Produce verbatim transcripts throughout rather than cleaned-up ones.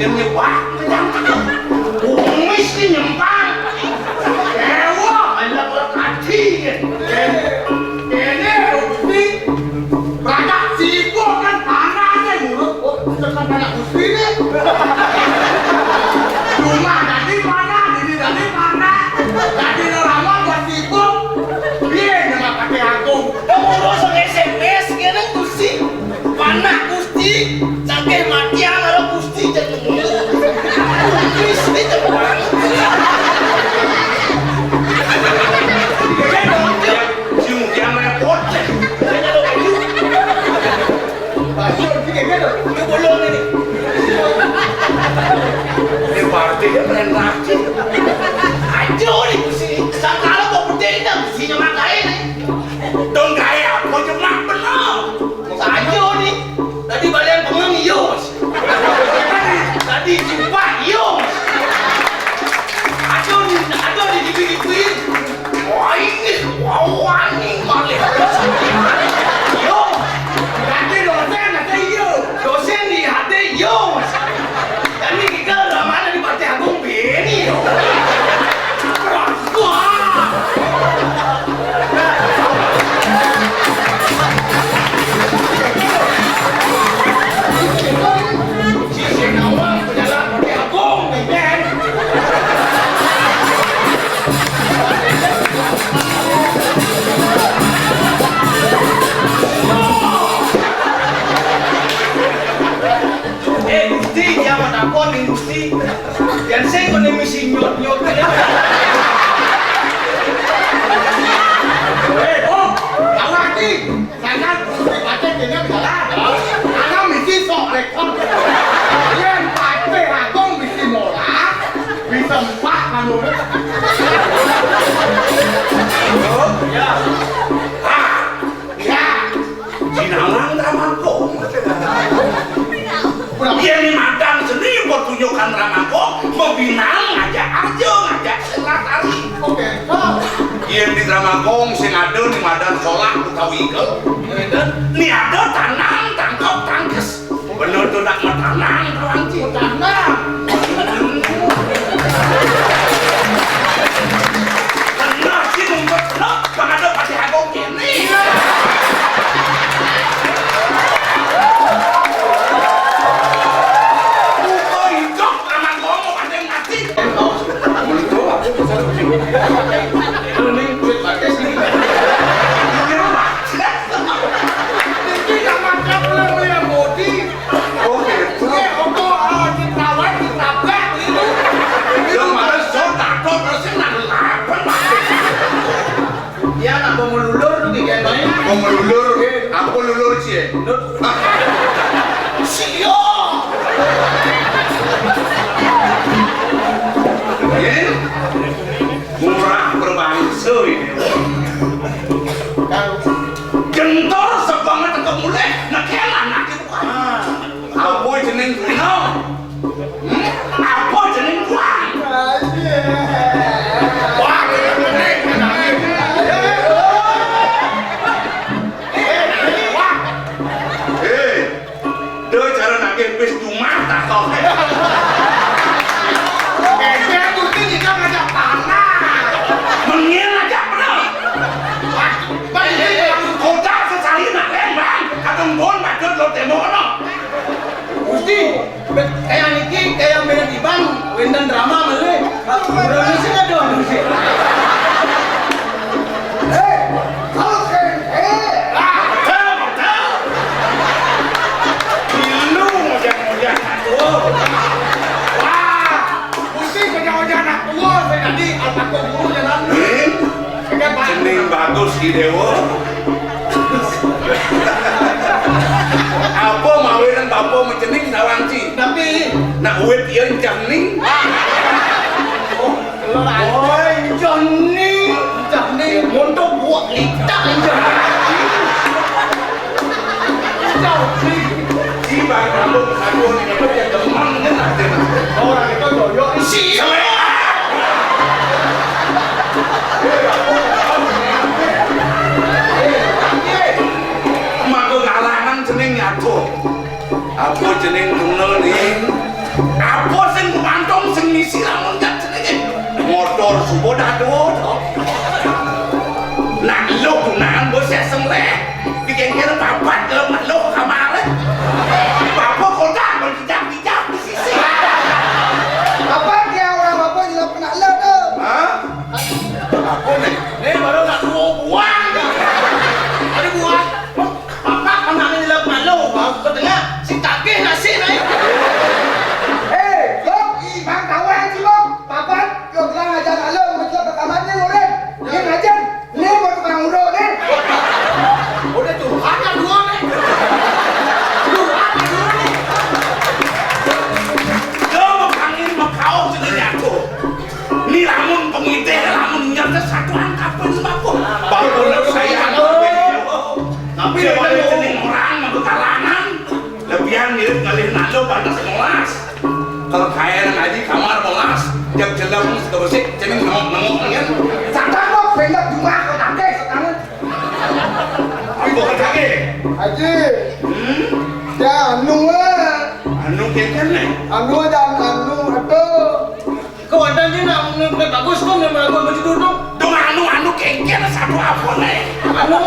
Nyebak menyang kumis ni nyempang. Ewa, banyak orang kaji. Ini Gusti, banyak sibuk kan tanahnya ngurus. Oh, tekan anak Gusti ni. Rumah tadi mana, ini tadi mana? Tadi lama buat sibuk. Dia nama pakai agung. Kamu urus S M S kene Gusti. Mana Gusti? Sakit mati anak Gusti jadi ngurus. Gusti jadi banget. Dia dong, dia. Cium dia repot. Dia nyalok baju. Baju, dia gitu. Dia bolong ini. Ini party dia main party. Aduh, ini Gusti. Sangkala mau gede ini, Gusti nyemak kain ini. Dong gaya, mau nyemak bener. Saja ni. Tadi balian bengong, iyo, Mas. Tadi jumpa, iyo, Mas. Ada ni, ada ni di bibir. Wah, ini, wah, wah, ni malah. Iyo. Tadi dosen, ada iyo. Dosen di hati, iyo, Mas. Tadi kita ramana di Partai Agung, bini, iyo. Wah. Eh, Gusti, jangan takon nih, Gusti. Yang saya kena misi nyot-nyot ya. Eh, oh, tahu lagi. Sangat Gusti Patih kena bicara. Karena misi sok rekor. Yang Patih Agung misi mola, bisa empat manurut. Oh, ya. Ah, ya. Jinawang Ramangkung. Yén madan seni pertunjukan Ramangkung, mabinang ngajak aja, ngajak silat tari. Oke. Yén di Ramangkung sing ada ni madan solah utawi ikel. Ni ada tanang tangkep tangkes. Bener tuh nak matanang kawan ci. Matanang. Bener sih ngumpet bener. Pang ada Patih Agung kéné. Buka hidup anak gua mau Patih mati. Menurut gua, aku bisa lucu. Ini duit pakai sini. Ini mah. Ini nggak makan, boleh beli yang bodi. Oh, gitu. Iya, untuk, eh, ditabrak, ditabrak, gitu. Yang mana sok takut, terus yang nang lapan, Pak. Iya, nak mau melulur tuh, gini, Bang. Mau melulur, apa lulur, Ci? Lulur. Siap. Iya. Murah berbangsa ini. Gentor sebanget untuk mulai, nekelan, nak dibuka. Ah. Apa jeneng gunung? Hmm? Apa jeneng buang? Wah, jeneng, jeneng. Wah. Hei, do cara nagih bis dumah tak kok. Kaya kudu kita ngajak panah. Mengil ngajak panah. Wah, Pak, ini kodak sesali nak lembang. Kadung bon, madut lo tembok, no. Gusti, kaya niki, kaya mrene tiban, wénten drama malih. Ora mesti ada, mesti. Eh, kalau kaya, eh. Ah, betul, betul. Pilu ngojak-ngojak anak tua. Wah, Gusti ngojak-ngojak anak tua, saya tadi almarhum guru jalan. Eh, Enggak, Pak. Cening bagus, Ki Dewa. Apa mawinan bapa macening sawang ci? Tapi nak wit ya cening. Oh, cening. Cening. Montok buat litak cening. Cening. Ci bang rambut aku ni dapat yang demam ni nak cening. Orang itu doyok. Siap. Mangko kalangan cening nyatu. Apa cening tuna ning? Isi lamun jak jenenge. Motor subuh dah duwur, to. Nak lu gunakan bos ya semleh. Dikengken papat kalau nak lu kamare. Bapak kotak berjejak-jejak di sisi. Apa dia orang apa nyelap kena lu tu? Hah? Apa nih? Nih baru nak dua buang. Ada buang. Bapak pernah nyelap malu, baru ketengah si tagih nasi naik. Eh, Bok, Bang Tawan sih, Bok. Papat, lo bilang aja lalu, mencelok ke kamarnya, Loren. Dia ngajar, ini mau tukang urut nih. Udah tuh, ada dua nih. Tuh, ada dua nih. Lo mau panggil mau kau sebenarnya tuh. Ni lamun pengitih, lamun nyerta satu angkapan sembako. Baru nak saya angkapan. Tapi siapa ada yang jeneng orang, aku kalangan. Lebihan mirip ngalih nado pada sekolah. Kalau kaya nang ngaji kamar molas, jam jelas sudah bersih, jeneng nengok-nengok kan. Sangkak kok, bentak jumah kok, tangke, setangan. Aku bukan tangke. Haji. Hmm? Ya, anu, eh. Anu keken nih. Anu dan anu, aduh. Kau ada je nak, nak bagus kau nak melakukan macam tu tu. Dong anu, anu keken satu apa nih? Anu.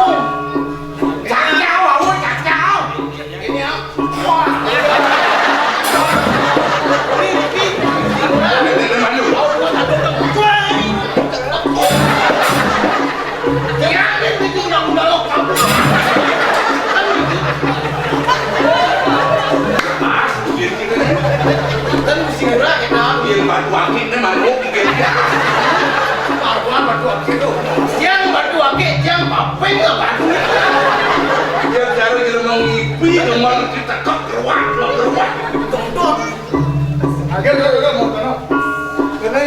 Cacau, awak cacau. Ini apa? Wah. Ini, ini. Ini, ini malu. Awak ada tempat. Jangan bikin undang-undang lokal. Mas, biar kita nih. Kan mesti gerak kita. Biar batu akik nih, malu. Apa batu akik tuh? Tiang batu akik, tiang paping lah batu. Biar cara jelema ngipi, kemana kita kekeruak, kekeruak. Tong, tong. Agak dulu, dulu, mau kono. Kene.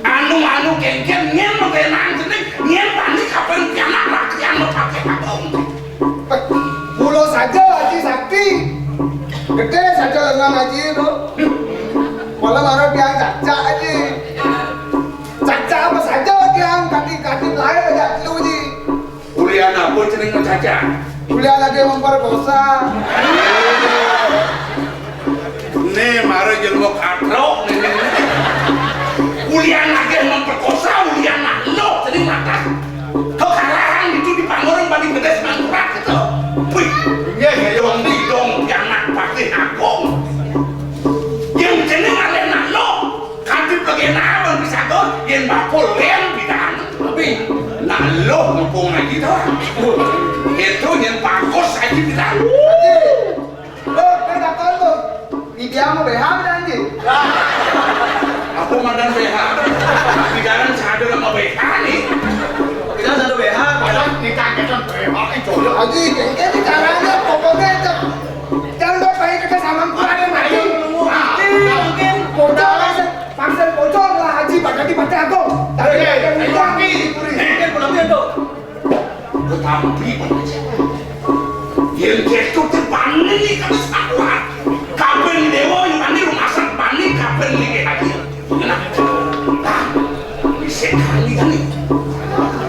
Anu, anu, kengken, nyen mengkenang jeneng, nyen tani kapan pianak rakyat mau pakai apa untuk? Mula saja Haji Sakti. Gedhe saja lengan Haji itu. Malah marah dia cacak Haji. Cacak apa saja dia kaki-kaki lahir aja dulu Haji. Ulian apa jeneng mencacak? Ulian lagi memperkosa. Nih, mara jelma katrok nih, nih, nih. Ulian lagi memperkosa, ulian nak lo, jadi makan. Kau kalahan itu di Pangurung paling gede semangkurat itu. Wih, iya, iya, iya. Dong, di dong, di anak Patih Agung. Yang jeneng alih nak lo. Kadip lagi naon bisa kok, yen bakul yen pidan. Tapi nak lo mumpung lagi to. Itu yang bagus aja pidan. Haji. Lo, kan kata lo, di dia mau B H pidan, Ji? Aku madan B H. Di dalam sadar sama B H nih. Kita satu B H, padahal kita kan B H itu. Haji, ini caranya pokoknya cek. Jangan kau pakai kerja sama kurang yang mati. Mungkin, mungkin, bodoh, maksud, maksud bodoh lah, Haji, pakai di mati aku. Tapi yang bilang, mungkin pulang dia tuh. Tetapi, yang gitu tuh panen nih, kata sakuan. Kapan dewa yang panen rumah sak panen, kapan nih, Haji? Nah, bisa kali, kali.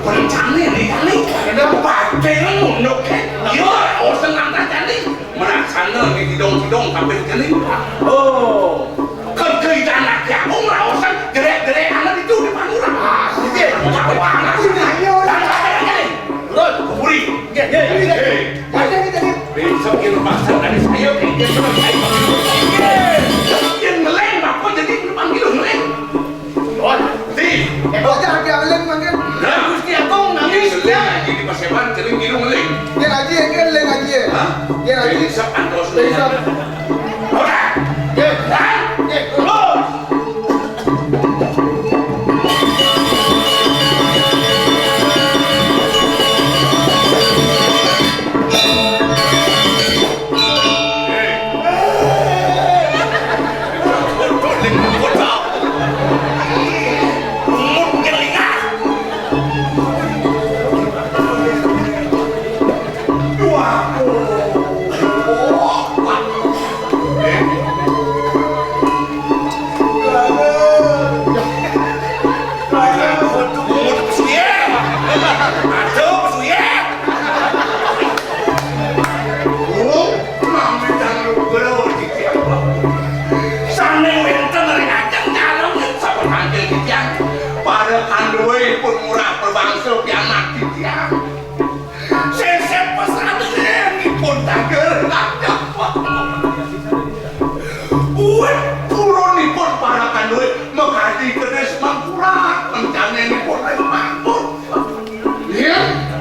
Perencana nih, kali. Ada apa? Pengen ngunduk, kan? Yo, oh, senang aja nih. Melaksana nih, didong-didong, kapan kali. Oh. Kerja anak ya, oh, ngerawasan, jelek-jelek, anak itu di Panura. Ah, iya. Apa anak sih, ayo, lah. Terus, keburi. Iya, iya, iya. Hei. Ada, ada, ada. Besok yang pasang dari saya, kayak dia sudah saya. Yang ngeleng, Bapak, jadi dipanggil ngeleng. Oh, di. Eh, bocah dia ngeleng, manggil. Nah. Gusti Agung, nangis. Yang ngeleng, ya. Jadi pas hebat, jadi ngilu ngeleng. Dia ngaji, ya, dia ngeleng ngaji, ya. Hah? Dia ngaji. Besok antos. Besok. Ora. Nggih. Hah? Nggih. Terus. Waduh.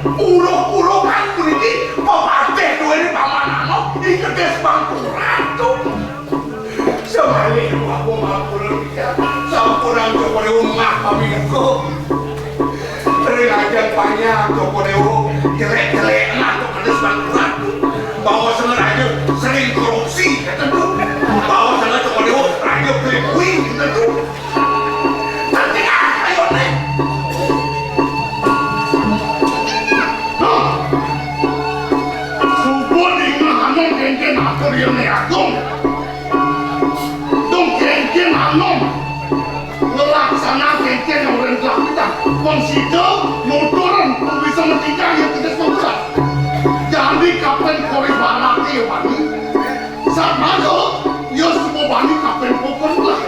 Uruk-urukan puniki pepatih duwene pamanana ing kedis Mangku Ratu. Semalik aku mampura, sampunang Cokor Dewa mengah paminengko. Ring ajeng panjang Cokor Dewa jelek-jelek ngantuk kedis Mangku Ratu. Bawa sengeraja sering korupsi, ketentu. Bawa sengeraja Cokor Dewa raja playboy, ketentu. Tertinggal, ayo, Nek. Nah, suba dingeh anom kenken atur Hyang Agung. Dong kenken anom ngelaksanaan kenken yang udah dilakukan. Wong sida nuturun wong bisa metingkah yang tidak semangat. Jadi kapan kori barake ya bani. Saat mago, ya semua bani kapan pokon lah.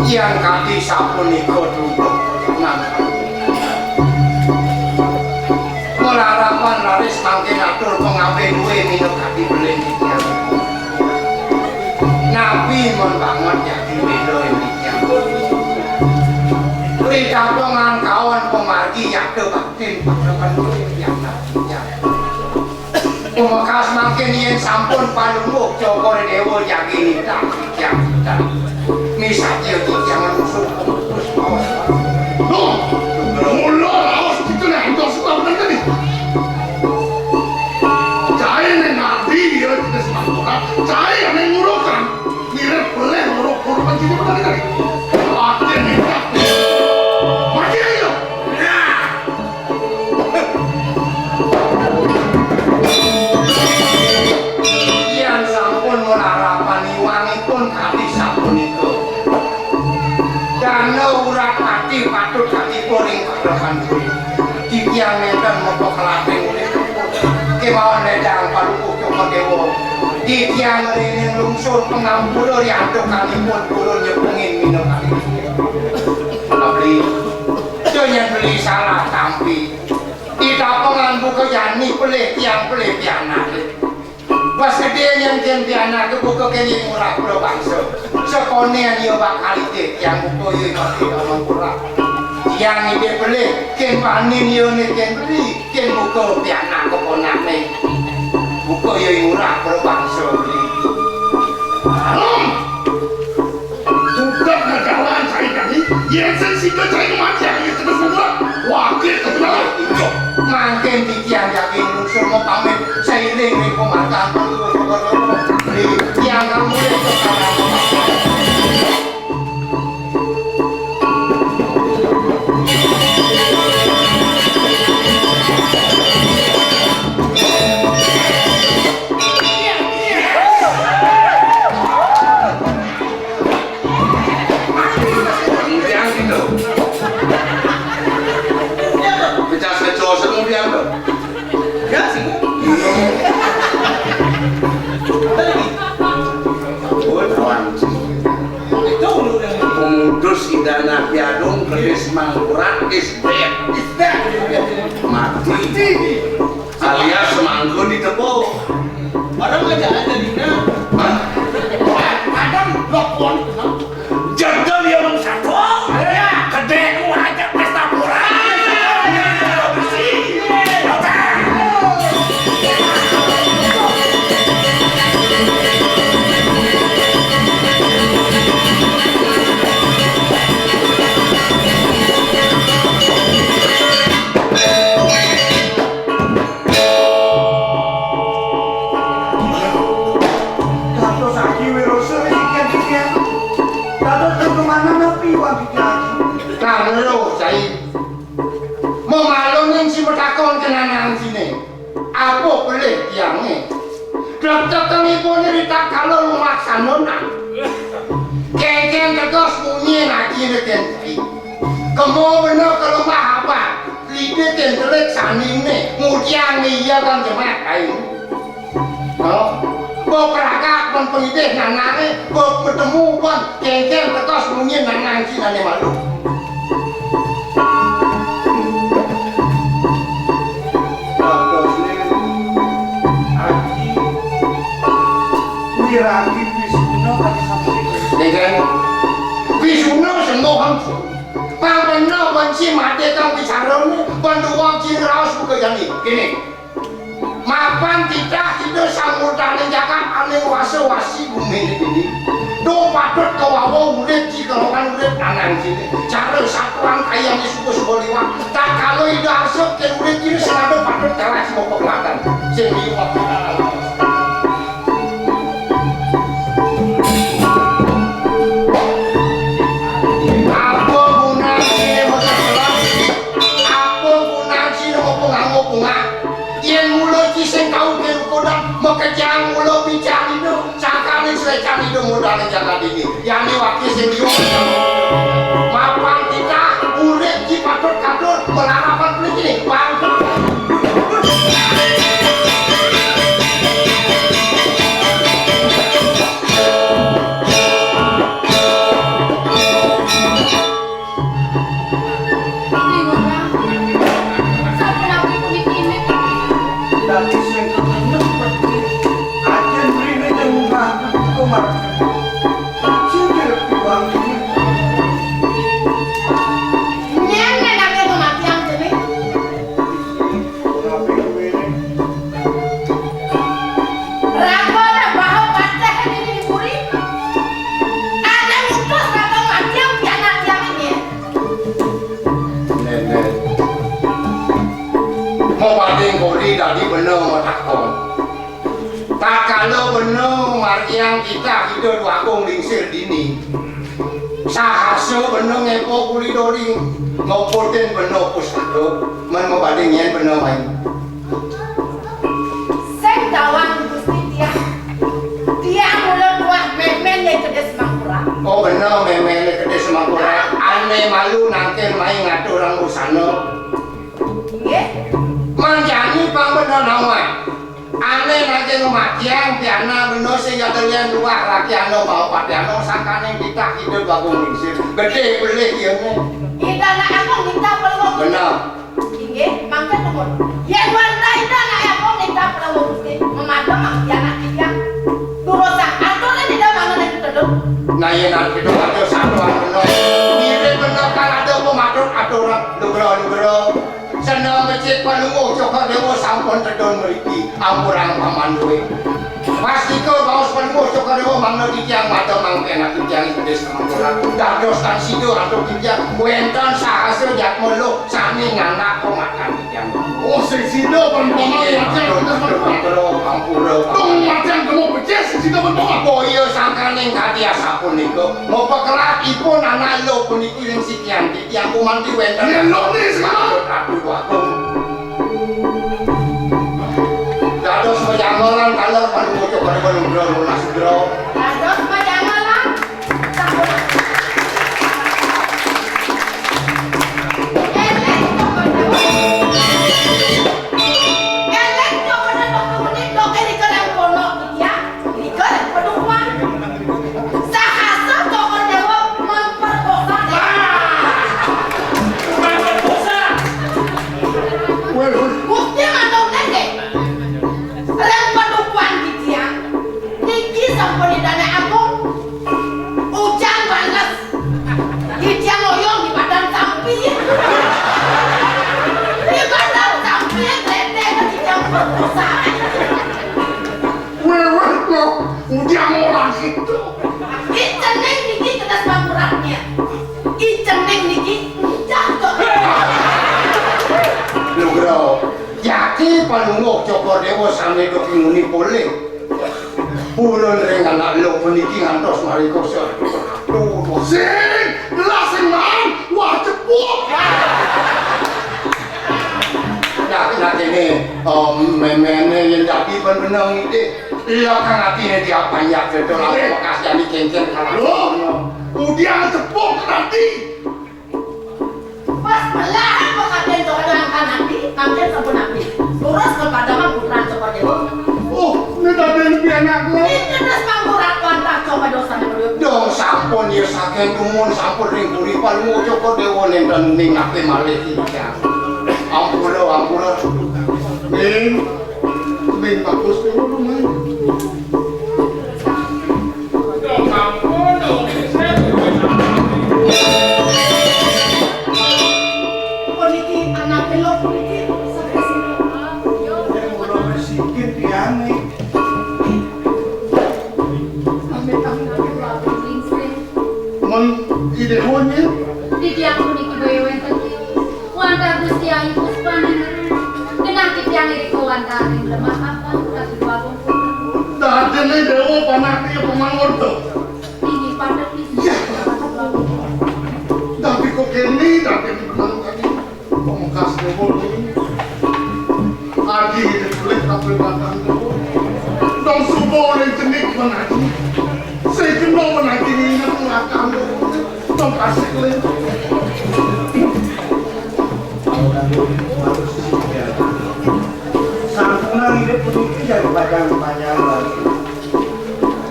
Yang kaki sapunika duduk nang. Malarapan raris mangkin atur pangapih duwe minangka beling titiang. Napi mon banget yati beda ing titiang. Ritapangan kaon pamargi yakta baktin pakraman titiang napi titiang. Pamekas mangkin yen sampun palungguh Cokor Dewa jagi nitah titiang titiang. Misadia titiang ngusung pemutus maos. Duh, mula raos kita nek antos sebab tadi. Cai ning ati ya kita semangat. Cai ning ngurukan. Mirip pelih ngurukan kita tadi. Mati nih. Mati aja. Nah. Yan sampun malarapan iwangipun kadi sapunika. Dana Uratpati patut katipun ing karepan diri. Titiang nenten mapakelating ulih kemawon ledang palupuh Cokor Dewa. Titiang ringin lungsur pangampura riantukanipun purun nyepengin minakadi. Abdi, yen beli salah tampi. Itapengan buka jani pelih tiang pelih pianake. Pas gedhe nyen ken pianake buka ken yen ora kula bangsa. Sakone ya bakal ite tiang buka ya mati dalam kurang. Tiang ide pelih ken panin ya ne ken beli ken buka pianak keponakne. Buka ya ora kula bangsa beli. Alam. Sudah ngejalan cai tadi, yen sing sida cai kematian, yen terus membuat wakil kebenaran. Mangkin titiang yakin lungsur mapamit sairing ring pamargan. Titiang kang mulih ke Kemudian gitu. Pecah kecoh kemudian tuh. Ya sih. Oh, kawan. Itu udah. Pemutus Idana Piadung, kedis Mangkurat, is dead. Is dead. Mati. Alias manggon di tebo. Orang aja ada dina. Hah? Adam, lo pon. Jadal ya mung satu. Iya. Gede ku aja pesta pura. Dados agi wirosa wis iken-iken. Dados perkemanan napi wang iki agi? Nah, lho, Cai. Memaluning si metakon kenangan sine. Apa pelih tiange? Daptetenipun rita kala lumaksana nah. Kengkeng tegas munyi ngaji neken Cai. Kemo bena kelemah abad. Lite ten telik sanine, mudian iya kan jemak kain. Oh, kok ragak pun pengidih nanane, kok bertemu pun kengkeng tegas munyi nanang cinane malu. Aji, wiragi Bisuna tadi sampai. Kengkeng, Bisuna sembuhan. Pang Sing madé kang bicarané, panduwang sing raos buka jani. Kéné. Mapan titah Ida Sang Murdaning Jagat ané nguasa-wasi guminé dini. Duh patut kawawa urip ci kalongan urip nanang ciné. Cara satuan kayané suba-suba liwat. Tatkala Ida Arsa kén urip ciné sing ada patut kalah sing mapakelatan. Sing liwat. Apa gunan ciné makekelatan? Apa gunan ciné mapanganggo pungah? Yén mula ci sing kauké kodan, makejang mula bicara Ida, sangkaning srecan Ida murdaning jagat dini. Yané waki sing liu. Mapan titah, urip ci patut katur, malarapan pelikiné. Bang. Dadi sing kemenyuk peti, ajin mrene ning nganggo komarga. Sing direp piwang ini. Nyén ngenake kematian jene? Ora piwiri. Raga nambah pateh ning puri. Ada ngutus raga mati pianak tiang ini. Nenek. Mabading kori dadi bena matakon. Tatkala bena margiang titah Ida Dwagung Lingsir dini. Sahasa bena ngepo kuli dori, nguputin bena pustaka, men mabading yen bena main. Sing dawang Gusti tiang. Tiang mula tuah memen yen kedis mangkura. Oh, bena memen yen kedis mangkura. Ane malu nangkil mai ngaturang busana. Nggih. Manjani pang bena nawang. Ane nangkil matiang piana bena sing ada lian luah laki ana mau patiana sangkane titah Ida Dwagung Lingsir. Gede belih iyane. Ida nak aku minta peluk. Bena. Inggih, mangke nuwun. Yen wantah Ida anake aku nitah Prabu Gusti, memadem mangke anak tiga. Durusang atur yen Ida mangan ing tedung. Nah, yen atur itu atur satuan bener. Mirip bener kan ada pematur atur lugro-lugro. Seneng becik Palungguh Cokor Dewa sampun tedun mriki. Ampurang paman duwe. Pastika baos Palungguh Cokor Dewa mangda titiang mata mangke anak titiang ing Desa Mangkura. Dados tan sida antuk titiang wenten sahasa jatma luh sami nganak pemakan titiang. Oh, sing sida pun paman. Inggih, titiang ampun, ampun, ampun. Tung matiang gemuk becik sing sida pun paman. Oh iya, sangkaning kadi asapunika. Mapakelah ipun anak luh puniki ring sitian titiang kumanti wenten. Yen luh ni sekarang. Aduh, aduh, aduh. Dados pajangalan taler panuwucuk pada panugra lunas sudra. Dados pajangalan. Sampun. Elek coba jawab. Elek coba dok menit dok ini kalian pondok ya. Ini kalian penuhan. Sahasa coba jawab memperkosa. Memperkosa. Weh, weh. Gusti mantuk nengke. Rem padukuhan titiang. Niki sampun idane agung. Ujan bales. Titiang oyong di badan sampi. Di badan sampi, tete, titiang perkosa. Weweh kok, udiang ora gitu. Icening niki kedas pangkuratnya. Icening niki cah kok. Nugra, yaki Palungguh Cokor Dewa sane doki muni polih. Pulun ring anak luh puniki ngantos marikosa. Duh, sing gelas sing maem, wah cepuk. Nah, nah kene, em, memene yen dadi ben beneng iki. Iya kang atine diapanjak betul aku bekas jani kengken kalah. Lho, udiang cepuk tadi. Pas melarat kok kaden coba doang kan ati, mangkin sampun ati. Terus kepada mah putra coba dewa. Oh, ini tadi lebih enak loh. Ini terus mangkurat wantah coba dosa nih berdua. Dong sampun ya saking dumun sampun ring puri palu coba dewa nenten ning ate malih iki. Ampura, ampura. Ning, ning bagus dewa lumayan. Dong ampun, dong. Saya duwe ampun. Ing puspaning genah titiang irika wantah ring lemah apan katuju agung. Dadiné Déwa panakti pamangurta. Inggih patut isi. Iya. Dadi kok kéné, dadi menang tadi. Pamekas Déwa. Adi kulit tapi batang Déwa. Dong suba oleh jenik menaji. Saya kena menaji ingat lakam Déwa. Dong kasih kulit. Santunan inggih puniki jagi pacang-pacang.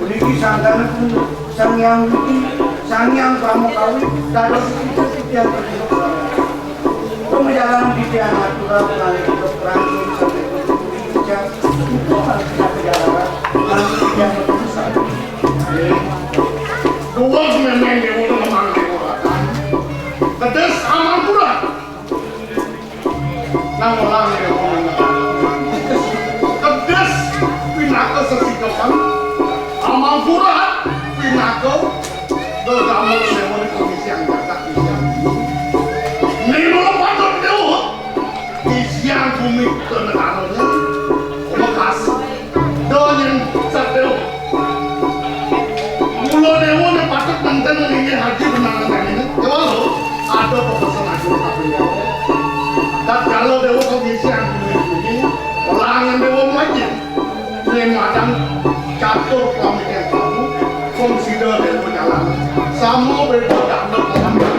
Puniki sangkanipun Sang Hyang Widi, Sang Hyang Pramakawi, dados titiang titiang. Pamajalan titiang aturang malih kita perang, sampai ke puncak, itu harus kita kejar, harus titiang berpisah. Dua memang Déwa lemah Déwa Ratan. Kedes amal kurang. Nang olang ya, kedes pinaka sesikepan, amangkurat pinaka gegamel Déwa ning pengisian jagat, isian bumi. Nira patut Déwa, isian bumi ke negaranya, bekas. Donyén sadéwa. Mula Déwa né patut nénten nginggih haji benang ini. Déwa lo, ada pepesen aja tapi Déwa. Dat kala Déwa kok ngisian bumi-bumi, olangan Déwa majin. Yén madang catur pamikir kamu, wong sida Déwa jalan. Sama beda dangdut pamikir.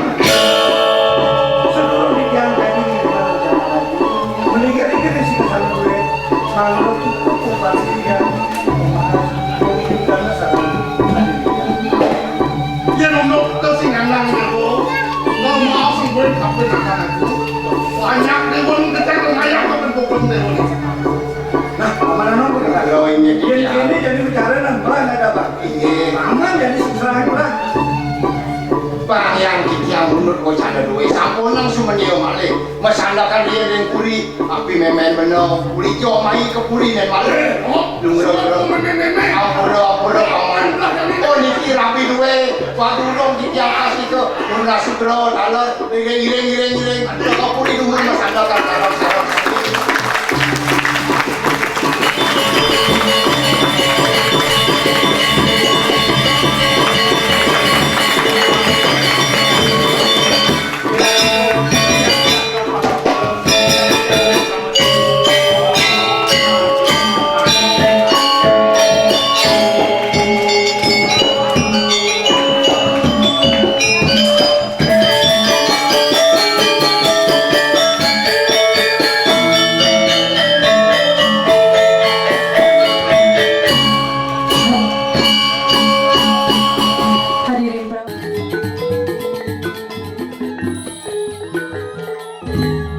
Sedurung dikian tadi, menikah-nikah di sini sama gue. Mangga cukup pembagian. Yén unduk ke sing nganang Déwa, mau sing kuwi kabeh akan aku. Banyak Déwa kecek ngayah ke pendukung Déwa. Nah, aman anu kok kata. Kalau ini Yén dia. Ini jadi bicara nang belah ada apa? Iya. Aman jadi seserah belah. Barang yang kita menurut kok ada duit, sampun nang sumenya malih. Masandakan dia ning puri, api memen mena, puri jo mai ke puri nen malih. Lungguh-lungguh. Ampura, ampura, paman. Oh, niki rapi duwe. Padurung titiang kasih ke Murna Sudra, taler, iring, iring, iring, iring. Ke puri dumun masandakan, taler.